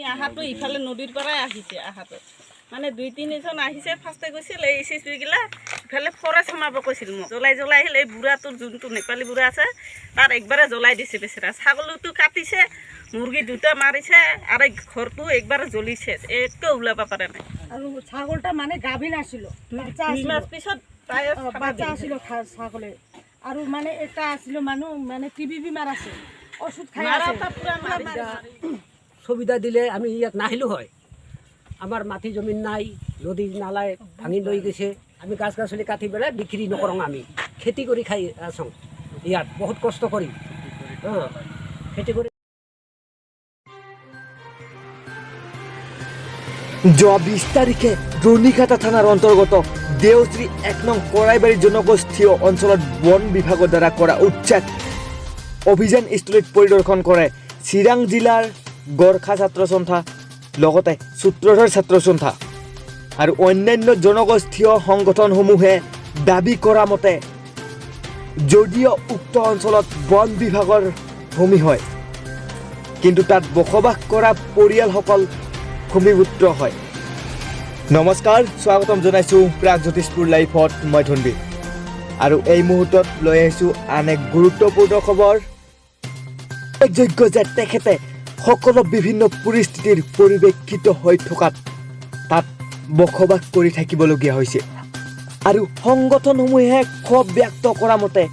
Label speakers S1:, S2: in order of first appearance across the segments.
S1: আহাটো ইফালে নদীৰ পৰাই আহিছে। আহাটো মানে দুই তিনিজন আহিছে। ফাৰ্ষ্টে গৈছিল এই চিচুইগিলা ইফালে ফৰেষ্ট সোমাব কৈছিল মোক। জ্বলাই জ্বলাই আহিল। এই বুঢ়াটোৰ, যোনটো নেপালী বুঢ়া আছে, তাৰ একবাৰে জ্বলাই দিছে বেচেৰা। ছাগলীটো কাটিছে, মুৰ্গী দুটা মাৰিছে আৰু এই ঘৰটো একবাৰে জ্বলিছে, একো ওলাব পৰা নাই।
S2: আৰু ছাগলটা মানে গাভীন আছিল, বাচ্চা
S1: দুই
S2: আছিল।
S1: মাস পিছত তাই
S2: বাচ্চা আছিল ছাগলের। আৰু মানে এটা আছিল মানুহ, মানে টিবি বেমাৰ আছে, ওষুধ খাই আছে।
S1: পুৰা মাৰিছে।
S3: সুবিধা দিলে আমি ইয়াত নাহিলোঁ হয়। আমাৰ মাটি জমিন নাই, নদী নালাই ভাঙি লৈ গৈছে। আমি গাছ গছনি কাটি পেলাই বিক্ৰী নকৰোঁ, আমি খেতি কৰি খাই আছোঁ ইয়াত বহুত কষ্ট কৰি, খেতি কৰি।
S4: যোৱা 20 তাৰিখে ৰুণীখাতা থানাৰ অন্তৰ্গত দেওশ্ৰী 1 নং কৰাইবাৰী জনগোষ্ঠীয় অঞ্চলত বন বিভাগৰ দ্বাৰা কৰা উচ্ছেদ অভিযানস্থলীত পৰিদৰ্শন কৰে চিৰাং জিলাৰ গোৰ্খা ছাত্ৰ সন্থা, লগতে সূত্ৰধৰ ছাত্ৰ সন্থা আৰু অন্যান্য জনগোষ্ঠীয় সংগঠনসমূহে দাবী কৰা মতে, যদিও উক্ত অঞ্চলত বন বিভাগৰ ভূমি হয়, কিন্তু তাত বসবাস কৰা পৰিয়ালসকল ভূমিপুত্ৰ হয়। নমস্কাৰ, স্বাগতম জনাইছোঁ প্ৰাগজ্যোতিষপুৰ লাইফত। মই ধনবীৰ আৰু এই মুহূৰ্তত লৈ আহিছোঁ আন এক গুৰুত্বপূৰ্ণ খবৰ। উল্লেখযোগ্য যে তেখেতে সকলো বিভিন্ন পৰিস্থিতিৰ পৰিপ্ৰেক্ষিত হৈ থকাত তাত বসবাস কৰি থাকিবলগীয়া হৈছে আৰু সংগঠনসমূহে ক্ষোভ ব্যক্ত কৰা মতে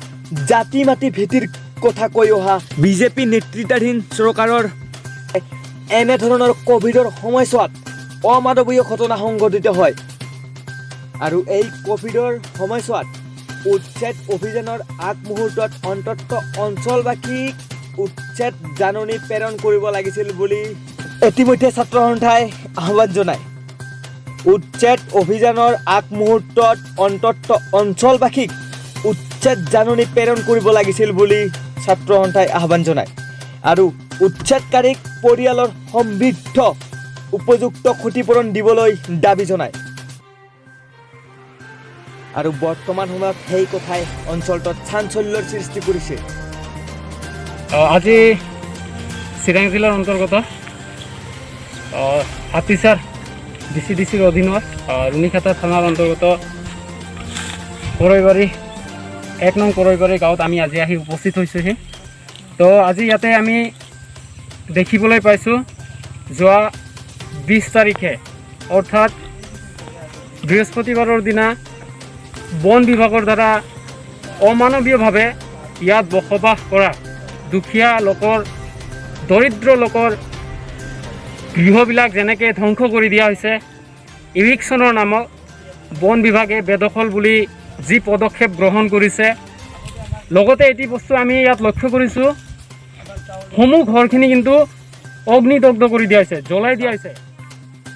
S4: জাতি মাটি ভেটিৰ কথা কৈ অহা বিজেপি নেতৃত্বাধীন চৰকাৰৰ এনেধৰণৰ ক'ভিডৰ সময়ছোৱাত অমানৱীয় ঘটনা সংঘটিত হয় আৰু এই ক'ভিডৰ সময়ছোৱাত উচ্ছেদ অভিযানৰ আগমুহূৰ্তত অন্ততঃ অঞ্চলবাসীক উচ্ছেদ জাননী প্ৰেৰণ কৰিব লাগিছিল বুলি ইতিমধ্যে ছাত্ৰ সন্থাই আহ্বান জনায়। উচ্ছেদ অভিযানৰ আগমুহূৰ্তত অন্ততঃ অঞ্চলবাসীক উচ্ছেদ জাননী প্ৰেৰণ কৰিব লাগিছিল বুলি ছাত্ৰ সন্থাই আহ্বান জনায় আৰু উচ্ছেদকাৰীক পৰিয়ালৰ সমৃদ্ধ উপযুক্ত ক্ষতিপূৰণ দিবলৈ দাবী জনায়। আৰু বৰ্তমান সময়ত সেই কথাই অঞ্চলটোত চাঞ্চল্যৰ সৃষ্টি কৰিছে।
S5: আজি চিৰাং জিলাৰ অন্তৰ্গত হাতীচাৰ ভিচিডিচিৰ অধীনত ৰুণীখাতা থানাৰ অন্তৰ্গত কৰৈবাৰী, 1 নং কৰৈবাৰী গাঁৱত আমি আজি আহি উপস্থিত হৈছোঁহি। তো আজি ইয়াতে আমি দেখিবলৈ পাইছোঁ, যোৱা 20 তাৰিখে অৰ্থাৎ বৃহস্পতিবাৰৰ দিনা বন বিভাগৰ দ্বাৰা অমানৱীয়ভাৱে ইয়াত বসবাস কৰা দুখীয়া লোকৰ, দৰিদ্ৰ লোকৰ গৃহবিলাক যেনেকৈ ধ্বংস কৰি দিয়া হৈছে, ইভিকশ্যনৰ নামত বন বিভাগে বেদখল বুলি যি পদক্ষেপ গ্ৰহণ কৰিছে, লগতে এটি বস্তু আমি ইয়াত লক্ষ্য কৰিছোঁ, সমূহ ঘৰখিনি কিন্তু অগ্নিদগ্ধ কৰি দিয়া হৈছে, জ্বলাই দিয়া হৈছে।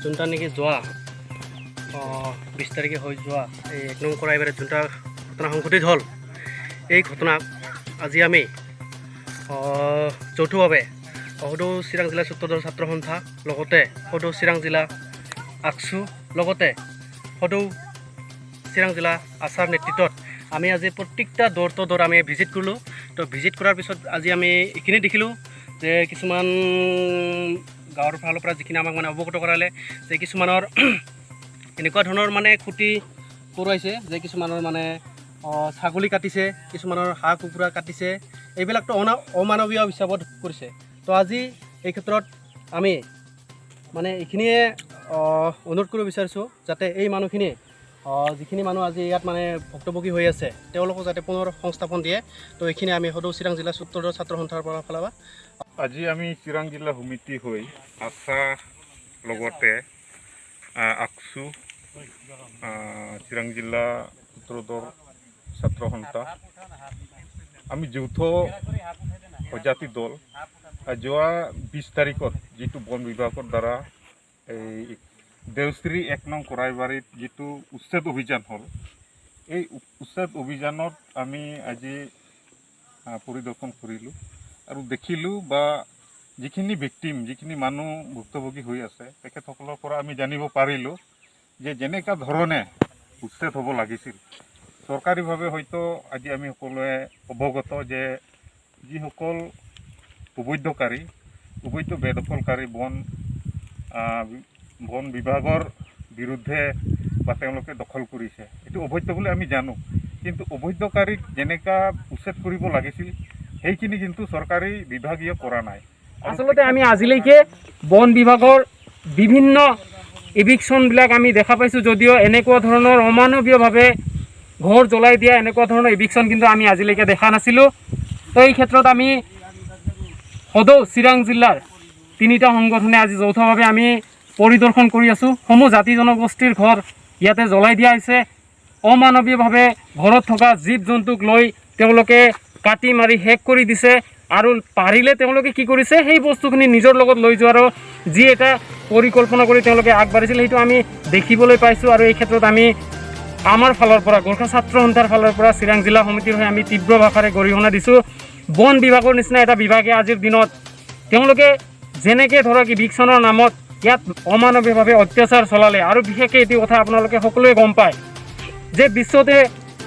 S6: যোনটা নেকি যোৱা 20 তাৰিখে হৈ যোৱা এই 1 নং কৰাইবাৰীত যোনটা ঘটনা সংঘটিত হ'ল, এই ঘটনাক আজি আমি যৌথভাৱে সদৌ চিৰাং জিলা সূত্ৰধৰ ছাত্ৰ সন্থা, লগতে সদৌ চিৰাং জিলা আকচু, লগতে সদৌ চিৰাং জিলা আছাৰ নেতৃত্বত আমি আজি প্ৰত্যেকটা ড'ৰ টু ড'ৰ আমি ভিজিট কৰিলোঁ। তো ভিজিট কৰাৰ পিছত আজি আমি এইখিনি দেখিলোঁ যে কিছুমান গাঁৱৰ ফালৰ পৰা যিখিনি আমাক মানে অৱগত কৰালে যে কিছুমানৰ এনেকুৱা ধৰণৰ মানে ক্ষতি কৰোৱাইছে যে কিছুমানৰ মানে ছাগলী কাটিছে, কিছুমানৰ হাঁহ কুকুৰা কাটিছে। এইবিলাকতো অমানৱীয় হিচাপত কৰিছে। তো আজি এই ক্ষেত্ৰত আমি মানে এইখিনিয়ে অনুৰোধ কৰিব বিচাৰিছোঁ যাতে এই মানুহখিনিয়ে, যিখিনি মানুহ আজি ইয়াত মানে ভুক্তভোগী হৈ আছে, তেওঁলোকক যাতে পুনৰ সংস্থাপন দিয়ে। তো এইখিনি আমি সদৌ চিৰাং জিলা সূত্ৰধৰ ছাত্ৰ সন্থাৰ পৰা ফালৰ পৰা
S7: আজি আমি চিৰাং জিলা সমিতি হৈ আছা, লগতে আকচু, চিৰাং জিলা সূত্ৰধৰ ছাত্ৰ সন্থা, আমি যৌথ সজাতি দল যোৱা 20 তাৰিখত যিটো বন বিভাগৰ দ্বাৰা এই দেওশ্ৰী 1 নং কৰাইবাৰীত যিটো উচ্ছেদ অভিযান হ'ল, এই উচ্ছেদ অভিযানত আমি আজি পৰিদৰ্শন কৰিলোঁ আৰু দেখিলোঁ বা যিখিনি ভিক্টিম, যিখিনি মানুহ ভুক্তভোগী হৈ আছে, তেখেতসকলৰ পৰা আমি জানিব পাৰিলোঁ যে যেনেকুৱা ধৰণে উচ্ছেদ হ'ব লাগিছিল চৰকাৰীভাৱে, হয়তো আজি আমি সকলোৱে অৱগত যে যিসকল অবৈধকাৰী, অবৈধ বেদখলকাৰী বন বন বিভাগৰ বিৰুদ্ধে বা তেওঁলোকে দখল কৰিছে। এইটো অবৈধ বুলি আমি জানো, কিন্তু অবৈধকাৰীক যেনেকা উচ্ছেদ কৰিব লাগিছিল, সেইখিনি কিন্তু চৰকাৰী বিভাগীয় কৰা নাই। আৰু
S5: আচলতে আমি আজিলৈকে বন বিভাগৰ বিভিন্ন ইভিকশ্যনবিলাক আমি দেখা পাইছোঁ যদিও এনেকুৱা ধৰণৰ অমানৱীয়ভাৱে ঘৰ জ্বলাই দিয়া এনেকুৱা ধৰণৰ ইভিকশ্যন কিন্তু আমি আজিলৈকে দেখা নাছিলোঁ। তো এই ক্ষেত্ৰত আমি সদৌ চিৰাং জিলাৰ তিনিটা সংগঠনে আজি যৌথভাৱে আমি পৰিদৰ্শন কৰি আছোঁ। সমূহ জাতি জনগোষ্ঠীৰ ঘৰ ইয়াতে জ্বলাই দিয়া হৈছে। অমানৱীয়ভাৱে ঘৰত থকা জীৱ জন্তুক লৈ তেওঁলোকে কাটি মাৰি শেষ কৰি দিছে আৰু পাৰিলে তেওঁলোকে কি কৰিছে, সেই বস্তুখিনি নিজৰ লগত লৈ যোৱাৰো যি এটা পৰিকল্পনা কৰি তেওঁলোকে আগবাঢ়িছিল, সেইটো আমি দেখিবলৈ পাইছোঁ। আৰু এই ক্ষেত্ৰত আমি আমাৰ ফালৰ পৰা, গোৰ্খা ছাত্ৰ সন্থাৰ ফালৰ পৰা, চিৰাং জিলা সমিতিৰ হৈ আমি তীব্ৰ ভাষাৰে গৰিহণা দিছোঁ। বন বিভাগৰ নিচিনা এটা বিভাগে আজিৰ দিনত তেওঁলোকে যেনেকৈ ধৰক ইভিকশ্যনৰ নামত ইয়াত অমানৱীয়ভাৱে অত্যাচাৰ চলালে, আৰু বিশেষকৈ এইটো কথা আপোনালোকে সকলোৱে গম পায় যে বিশ্বতে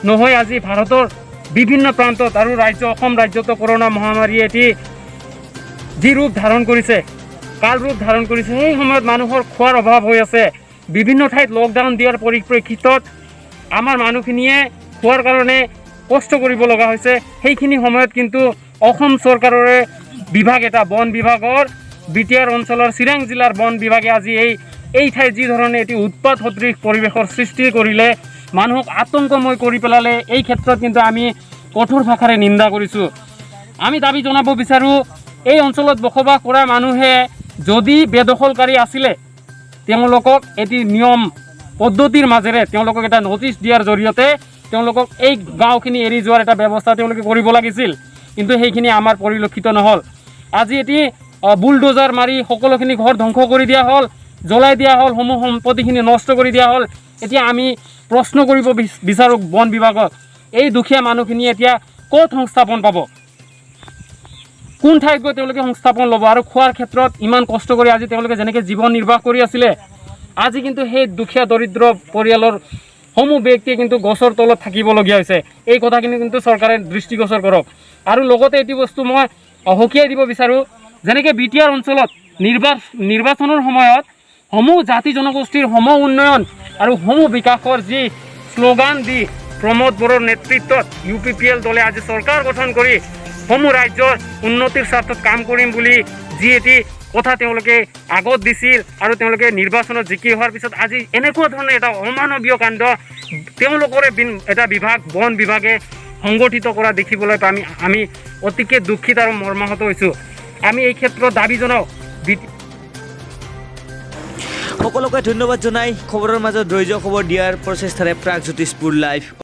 S5: নহয়, আজি ভাৰতৰ বিভিন্ন প্ৰান্তত আৰু ৰাজ্য অসম ৰাজ্যতো কৰোণা মহামাৰীয়ে এটি যি ৰূপ ধাৰণ কৰিছে, কাল ৰূপ ধাৰণ কৰিছে, সেই সময়ত মানুহৰ খোৱাৰ অভাৱ হৈ আছে। বিভিন্ন ঠাইত লকডাউন দিয়াৰ পৰিপ্ৰেক্ষিতত আমাৰ মানুহখিনিয়ে খোৱাৰ কাৰণে কষ্ট কৰিব লগা হৈছে। সেইখিনি সময়ত কিন্তু অসম চৰকাৰৰে বিভাগ এটা, বন বিভাগৰ বিটিআৰ অঞ্চলৰ চিৰাং জিলাৰ বন বিভাগে আজি এই ঠাইত যি ধৰণে এটি উৎপাত সদৃশ পৰিৱেশৰ সৃষ্টি কৰিলে, মানুহক আতংকময় কৰি পেলালে, এই ক্ষেত্ৰত কিন্তু আমি কঠোৰ ভাষাৰে নিন্দা কৰিছোঁ। আমি দাবী জনাব বিচাৰোঁ, এই অঞ্চলত বসবাস কৰা মানুহে যদি বেদখলকাৰী আছিলে, তেওঁলোকক এটি নিয়ম পদ্ধতিৰ মাজেৰে তেওঁলোকক এটা ন'টিচ দিয়াৰ জৰিয়তে তেওঁলোকক এই গাঁওখিনি এৰি যোৱাৰ এটা ব্যৱস্থা তেওঁলোকে কৰিব লাগিছিল। কিন্তু সেইখিনি আমাৰ পৰিলক্ষিত নহ'ল। আজি এটি বুলডোজাৰ মাৰি সকলোখিনি ঘৰ ধ্বংস কৰি দিয়া হ'ল, জ্বলাই দিয়া হ'ল, সমূহ সম্পত্তিখিনি নষ্ট কৰি দিয়া হ'ল। এতিয়া আমি প্ৰশ্ন কৰিব বিচাৰোঁ বন বিভাগক, এই দুখীয়া মানুহখিনিয়ে এতিয়া ক'ত সংস্থাপন পাব? কোন ঠাইত গৈ তেওঁলোকে সংস্থাপন ল'ব? আৰু খোৱাৰ ক্ষেত্ৰত ইমান কষ্ট কৰি আজি তেওঁলোকে যেনেকৈ জীৱন নিৰ্বাহ কৰি আছিলে, আজি কিন্তু সেই দুখীয়া দৰিদ্ৰ পৰিয়ালৰ সমূহ ব্যক্তিয়ে কিন্তু গছৰ তলত থাকিবলগীয়া হৈছে। এই কথাখিনি কিন্তু চৰকাৰে দৃষ্টিগোচৰ কৰক। আৰু লগতে এটি বস্তু মই সকীয়াই দিব বিচাৰোঁ, যেনেকৈ বিটিআৰ অঞ্চলত নিৰ্বাচনৰ সময়ত সমূহ জাতি জনগোষ্ঠীৰ সম উন্নয়ন আৰু সমূহ বিকাশৰ যি শ্লোগান দি প্ৰমোদ বড়োৰ নেতৃত্বত ইউপিপিএল দলে আজি চৰকাৰ গঠন কৰি সমূহ ৰাজ্যৰ উন্নতিৰ স্বাৰ্থত কাম কৰিম বুলি যি এটি কথা তেওঁলোকে আগত দিছিল আৰু তেওঁলোকে নিৰ্বাচনত জিকি অহাৰ পিছত আজি এনেকুৱা ধৰণৰ এটা অমানৱীয় কাণ্ড তেওঁলোকৰে এটা বিভাগ বন বিভাগে সংগঠিত কৰা দেখিবলৈ পাই আমি অতিকে দুখিত আৰু মৰ্মাহত হৈছোঁ। আমি এই ক্ষেত্ৰত দাবী জনাওঁ
S4: সকলোকে ধন্যবাদ জনাই খবৰৰ মাজত ৰৈ যোৱা খবৰ দিয়াৰ প্ৰচেষ্টাৰে প্ৰাগজ্যোতিষপুৰ লাইভ।